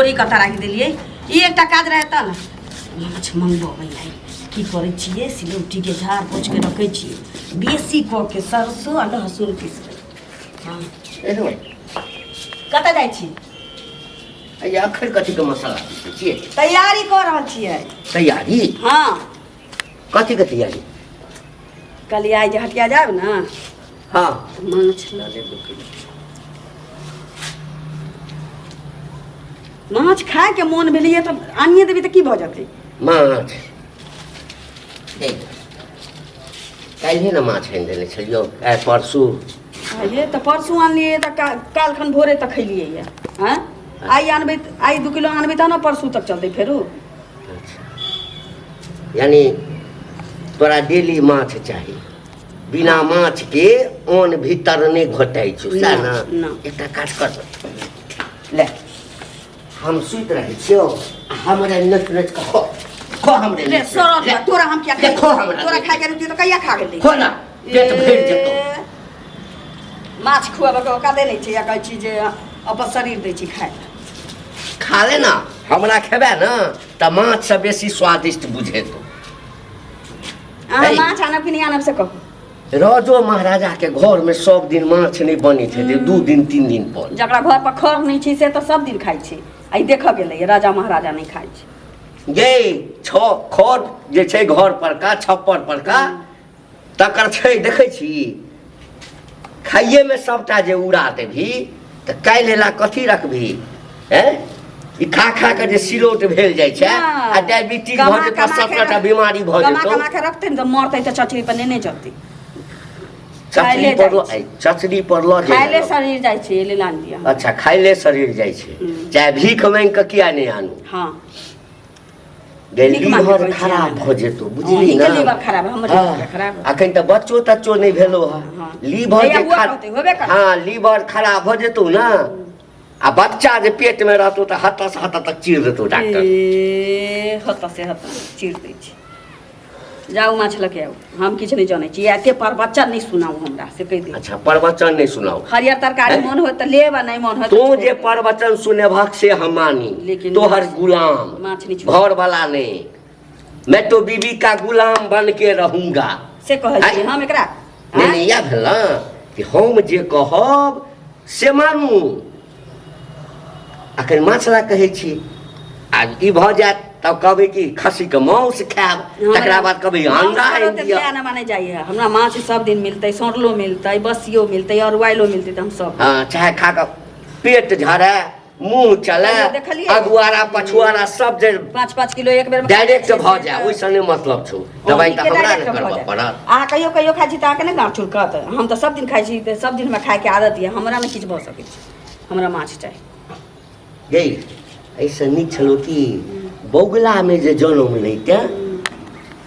बोरी कतऽ राखि देलियै। ई एकटा काज रहै तऽ ने माछ मंगबबै। आइ की करै छियै, सिलौटीके झाड़ पोछके रखै छियै, बेसी कऽ के सरसो आ लहसुन पीसबै। हँ, कतऽ जाइ छी? अखन कथीके मसाला पीसै छियै? तैयारी कऽ रहल छियै। तैयारी? हँ। कथीके तैयारी? कहलियै आइ जे हटिया जायब ने। हँ। तऽ माछ लऽ लेब 2 किलो। माछ खायके मोन भेलैए तऽ आनिए देबै तऽ की भऽ जेतै? माछ काल्हिए ने माछ आनि देने छलियौ, आइ परसू। ये तऽ परसू आनलियै तऽ काल्हिखन भोरे तऽ खैलियै यऽ। आँय, आइ आनबै, आइ 2 किलो आनबै तहन ने परसू तक चलतै फेरो। अच्छा, यानी तोरा डेली माछ चाही, बिना माछ के अन्न भीतर नहि घोटाइ छौ, सएह ने? ना। एकटा काज कर, ले, हम सुति रहै छियौ आ हमरा नोचि नोचि कऽ खो, खो हमरे ले नोचि नोचि। सड़ल ले, तोरा हम किया ले, खो हमरा। तोरा खाय के रहतियै तऽ कहिया खा गेली? खो ना, पेट भरि जेतौ। ए, माछ खुआबऽ के औकाते नहि छै आ कहै छी जे अपन शरीर दै छी खाय लए। खा ले ना, हमरा खेबै ने तऽ माछसँ बेसी स्वादिष्ट बुझेतौ। अहाँ है। माछ आनब कि नहि आनब से कहू। राजो महाराजा के घर में सब दिन माछ नहीं बनैत हेतै, 2 दिन 3 दिन पर। जकरा घर पर खर नहि छै से तऽ सब दिन खाइ छै। आ ई देखऽ गेलै राजा महाराजा नहि खाइ छै। गे छ खर जे छै घर पर का, छप्पर पर का, तकर छै, देखै छी, खाइए में सबटा जे उड़ा देबही तऽ काल्हि एला कथी रखबही? हैं, ई खा खा के जे सिलौट भेल जाइ छै आ डायबिटीज भऽ कमा जेतौ, कमा सबटा के बीमारी भऽ कमा जेतौ। कमा के रखतै ने तऽ मरतै तऽ चचरी पर नेने जतै। चचरी खाइले पर जाइ लऽ छै। चचरी पर लऽ खाइले जाइ। शरीर जाइ छै, एले लान दिअ। अच्छा, खाइले शरीर जाइ छै। चाहे भीख मांगि कऽ किया नहि आनू। हँ। गे भीख मांगि लीवर कऽ कहै छियै खराब आनै। भऽ जेतौ, बुझली अहींके ने? लीवर खराब है, हमर लीवर खराब है। अखन तऽ बच्चो तच्चो नहि भेलो हँ। लीवर जहिया जे हुआ कहतै, होबे करतै। हँ, लीवर खराब भऽ जेतौ ने आ बच्चा जे पेट में रहतौ तऽ हतऽ से हतऽ तक चीर देतौ डॉक्टर। ए, हतऽ से हतऽ चीर दै छै। जाउ माछ लऽ के आउ, हम किछु नहि जनै छी। एते प्रवचन नहि सुनाउ हमरा, से कहि दियौ। अच्छा, प्रवचन नहि सुनाउ। हरियर तरकारी हैं? मोन होत तऽ लेब आ नहि मोन होत तू जे प्रवचन सुनेबहक से हम मानी। लेकिन तोहर गुलाम। माछ नहि छू। घर वाला नहीं, मैं तो बीबी का गुलाम बन के रहूंगा। से कहै छी आँय? हम एकरा नहि आँय? नहि, इएह भेल ने कि हम जे कहब से मानू। अखन माछ ला कहै छी आ ई भऽ जायत तब कहबै कि खस्सीके मांस खायब, तकरा बाद कहबै अंडा आनि दिअ। माछ माने जाइए, हमरा माछ सब दिन मिलतै, सड़लो मिलतै, बसियो मिलतै, अरुआइलो मिलतै तऽ हम सब हँ, चाहे खा कऽ पेट झड़ै, मुँह चलै, कहियो देखलियै? अगुआरा पछुआरा सब जे 5-5 किलो एक बेर डायरेक्ट भऽ जाय, ओहिसँ नहि मतलब छौ। दवाइ तऽ हमरा ने करबऽ पड़त। अहाँ कहियो कहियो खाइ छी तऽ अहाँके नहि गाँठ चुलकत? हम तऽ सब दिन खाइ छी तऽ सब दिन हमरा खायके आदत यऽ, हमरा नहि किछु भऽ सकै छै। हमरा माछ चाही। गई, एहिसँ नीक छलौ कि बौगलामे जे जनम लैते।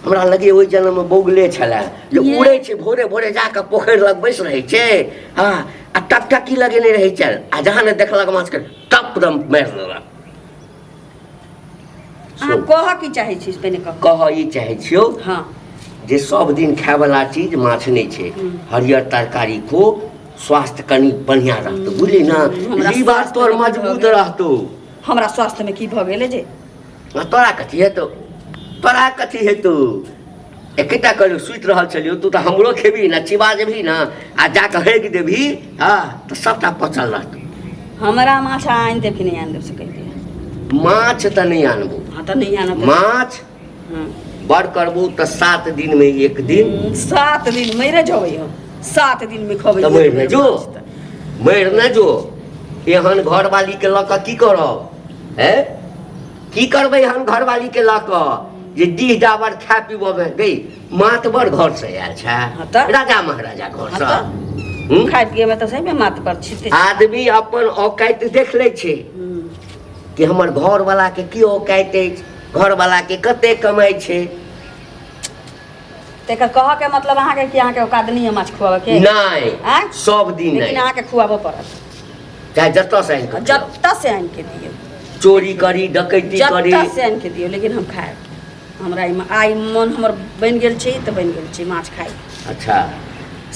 हमरा लगैए ओहि जनममे बौगले छलए जे उड़ै छै, भोरे भोरे जाकऽ पोखरि लग बैस रहै छै। हँ, आ टकटकी लगेने रहै छै आ जहाँ ने देखलक माछके, टप दम मारि लेलक। अहाँ कहऽ की चाहै छी, पहिने कहू। कहऽ ई चाहै छियौ जे सब दिन खायवला चीज माछ नहि छै। हरियर तरकारी खो, स्वास्थ्य कनि बढ़िआँ रहतौ, बुझली ने? हमरा लीवर स्वास्थ्य तोहर मे की भऽ मजबूत गेल? रहतौ। हमरा स्वास्थ्यमे की भऽ गेलै जे आ तोरा कथी हेतौ? तोरा कथी हेतौ? एकेटा कहलियौ, सुति रहल छलियौ, तू तऽ हमरो खेबही ने, चिबा जेबही ने आ जाकऽ हेग देबही, हँ, तऽ सभटा पचल रहतौ। हमरा माछ आनि देब कि नहि आनि देब से कहि दिअ। माछ तऽ नहि आनबो। हँ, तऽ नहि आनब तऽ- माछ बड़ करबू तऽ 7 दिनमे एक दिन। 7 दिन मरे जबै हम, 7 दिनमे खबै। तऽ मरि नहि जो, मरि नहि जो। एहन घरवालीके लऽ कऽ की करब? हैं, की करबै एहन घरवालीके लऽ कऽ जे डीह डाबर खाय पीबऽ गई? मातबर घरसँ आयल छै। हँ तऽ? राजा महाराजा घरसँ। हँ? खाय पियैमे तऽ सहीमे मात पर छिते। आदमी अपन औकाति देख लै छै कि हमर घरवलाके की औकाति अछि, घरवलाके कते कमाइ छै। तऽ एकर कहऽके मतलब अहाँके कि अहाँके औकात नहि यऽ माछ खुआबऽके? नहि। आँय? सब दिन लेकिन नहि। अहाँके खुआबऽ पड़त। चाहे जतऽ से आनि कऽ खिलाउ। जतऽ से आनि के दियौ। चोरी करी, डकैती करी, जतऽ से आनि के दियौ, लेकिन हम खायब। हमरा आइ मन हमर बनि गेल छै तऽ बनि गेल छै माछ खाइ।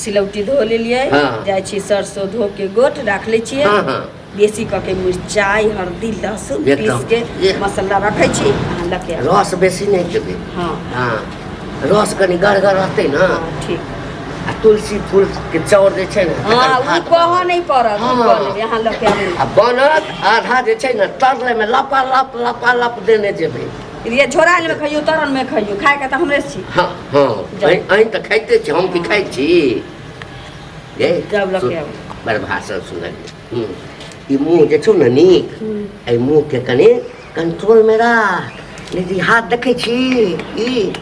सिलौटी धो लेलियै। जाइ छी, सरसो धो के गोट राख लै छियै। हँ हँ बेसी कऽ के मिरचाइ हल्दी लहसुन पीस के मसाला रखै छी अहाँ लऽ के रस बेसी नहि देबै। हँ। हँ, रस कनि गढ़गर रहतै ने। ठीक। आ तुलसी फूल के चाउर जे छै ने, हँ, ओ कहऽ नहि पड़त। हँ। कऽ लेबै, अहाँ लऽ के आबू। आ बनत आधा जे छै ने, तरले मे लपा लप लपा लप देने जेबै। ये झोराइल मे खइयौ, तरन मे खइयौ, खायके तऽ हमरे छी। हँ हँ, अहीं तऽ खाइते छी, हम की खाइ छी? जाउ, लऽ के आबू। बड़ भाषण सुनलियै। ई मुँह जे छौ ने नीक, एहि मुँहके कनि कंट्रोलमे राख, नहि तऽ ई हाथ देखै छी ई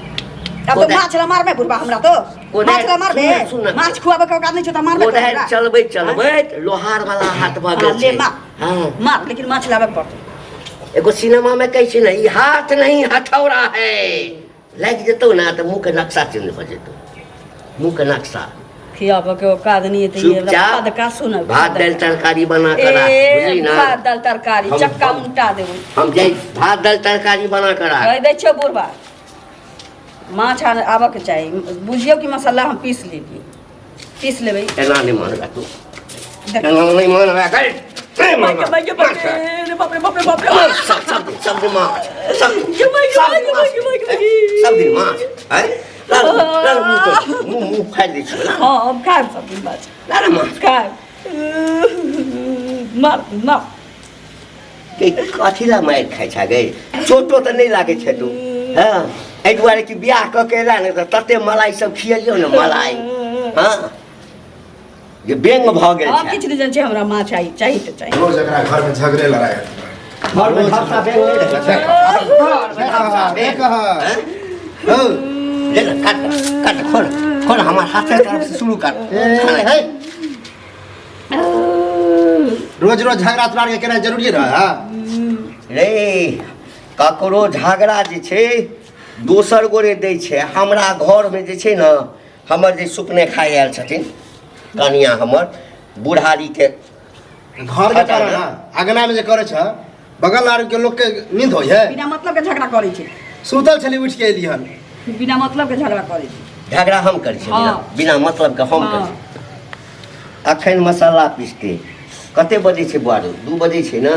आब तो माछ ला मारबे बुढ़बा हमरा तो? माछ ला मारबे? माछ खुआबे के औकात नहीं छौ त मारबे? कोदारि चलबैत चलबैत लोहार वाला हाथ भऽ गेल छै। मार मार, लेकिन माछ लाबे पड़तौ। एगो सिनेमा में कहै छै ने, ई हाथ नहीं हथौड़ा है। लागि जेतौ ने तऽ मुँह के नक्शा चेंज भऽ जेतौ, मुँह के नक्शा। खियाबऽ के औकात नहीं है तऽ का सुन। भात दालि तरकारी बना कऽ राख, बुझली ने? भात दालि तरकारी चक्का उल्टा देबै हम। जाइ, भात दालि तरकारी बना कऽ राख। कहि दै छियौ बुढ़बा, माछ आबऽके चाही। बुझियौ कि मसाला हम पीस लेलियै, पीस लेबै। एना नहि मानबै तू, एना नहि मानबै। बाप रे बाप रे बाप रे! सब दिन, सब दिन माछ, सब सब दिन माछ। मुँह मुँह फाड़ि दै छियौ। हँ, हम खायब सब दिन माछ। लाल माछ खायब। मार मार। कथी ला मारि खाइ छै गै? चोटो तऽ नहि लागै छै तू। हँ, एहि दुआरे कि बियाह कऽ के एला ने तऽ तते मलाई सब खियलियौ ने मलाई, हँ, जे बेंग भऽ गेल। हम किछु नहि जन छै, हमरा माछ आई चाही तऽ चाही। रोज एकरा घरमे झगड़े लड़ाइ। घरमे झगड़ा बेंग नहि रहै छै। ले काट काट, खोल खोल, हमर हाथे तरफ से शुरू कर। रोज रोज झगड़ा तोरा के केनाइ जरूरी रहे? रे, ककरो झगड़ा जे छै दोसर गोरे दै छै। हमरा घरमे जे छै ने, हमर जे सुपने खाइ आयल छथिन कनिया, हमर बुढ़ारीके घर के करे ना, अगना में जे करे छ, बगल आर के लोग के नींद होइ है? बिना मतलब के झगड़ा करै छै। सुतल छली, उठ के एली हन। बिना मतलब के झगड़ा करै छै। झगड़ा हम करै छियै? बिना मतलब के हम करै छियै? अखन मसाला पिसतै, कते बजै छै बुआरू? 2 बजै छै ने?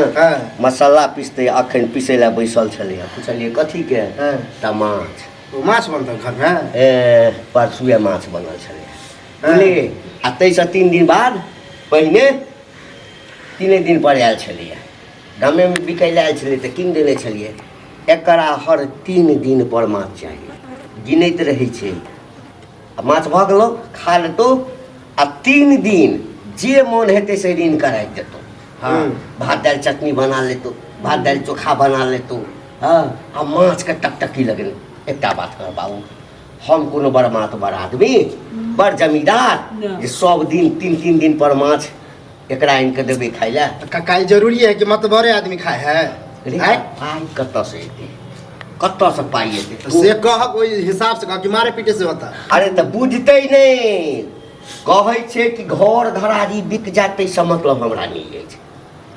मसाला पिसतै, अखन पिसै लए बैसल छलै। पुछलियै कथीके? तऽ माछ। माछ बनतौ घरमे? ए, परसुए माछ बनल छलै, बुझलियै? आ ताहिसँ 3 दिन बाद, पहिने 3 दिन पर आयल छलैए, गामेमे बिकै लए आयल छलै तऽ कीन देने छलियै। एकरा हर 3 दिन पर माछ चाही, गिनैत रहै छै। आ माछ भऽ गेलौ, खा लेतौ, आ 3 दिन जे मोन हेतै से ऋण कराइ देतौ। हँ, भात दालि चटनी बना लेतौ, भात दालि चोखा बना लेतौ। हँ, आ माछके टकटकी लगेने। एकटा बात कह बाबू, हम कोनो बड़ मातबर आदमी, बड़ जमींदार जे सब दिन 3 3 दिन पर माछ एकरा आनि कऽ देबै खाइ लए? काका, ई जरूरी है कि मतबरे आदमी खाए है? पाइ कतऽसँ एतै? कतऽसँ पाइ एतै से कह, ओहि हिसाब से कह कि मारे पीटे से होता। अरे, तऽ बुझतै नहि। कहै छै कि घर घरारी बिक जायत, ताहिसँ मतलब हमरा नहि अछि।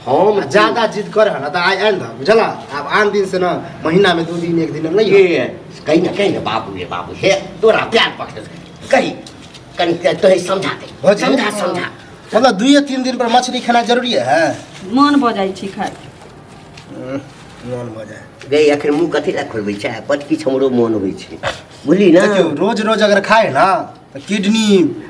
हम ज्यादा जिद करे है ना तऽ आइ आनि दह, बुझला? आब आन दिन से ना, महीना में 2 दिन, 1 दिन नहीं। ये कही ना, कही ना बाबू, रे बाबू, हे तोरा प्यार पकड़, कही कनि तोहे समझा दे, समझा समझा। मतलब 2-3 दिन पर मछली खाना जरूरी है? मन भऽ जाइ छै खाय। मन भऽ जाए। गे, अखन मुँह कथी लए खोलबै छै? बड किछु हमरो मन होइ छै, बुझली ने? देखियौ, रोज रोज अगर खाए ना तो किडनी,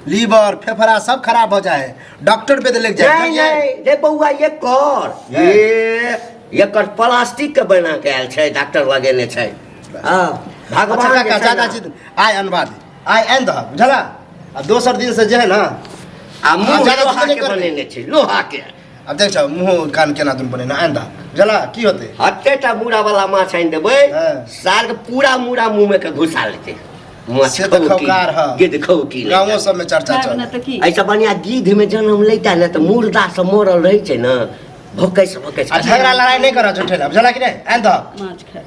लीवर, फेफड़ा सब खराब हो जाए, डॉक्टर पे लग जाए। नहीं नहीं रे बौआ, ये कर ये एकर प्लास्टिक के बना के आयल छै, डॉक्टर लगेने छै। हँ, भगवान अच्छा काका, ज्यादा जिद आइ अनबा दे, आइ आनि दह, बुझला? आ दोसर दिन से जे है ना। आ मुँह ज्यादा लोहा जिद नहि के करबै। बनेने छै, लोहा के। आब देख छौ मुँह कान केना दुन बनेने, आनि दह, बुझला? की होतै? हते टा मूड़ा वाला माछ आनि देबै, सार के पूरा मूड़ा मुँह में के घुसा लेतै। से तऽ खौकार ह। गिद्ध खौकी। गाँवो सबमे चर्चा खायब चल। ने तऽ की? एहिसँ बढ़िआँ गिद्ध में जन्म लैता ने तऽ मुर्दा सब मरल रहै छै ने, भोकै से भोकै। आ झगड़ा लड़ाई नहि करऽ झूठे ला, बुझला कि नहि? आनि दह। माछ खाय।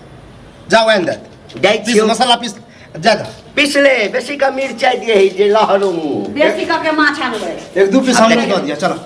जाओ, आनि देत। जाइ पीस छियौ। मसाला पीस, जा दह। पिसले बेसी का मिरचाइ दिए है जे लहरो मुँह। बेसी कऽ के माछ आनबै। 1-2 पीस आब हमरो देखियौ। दऽ दिअ, चलो।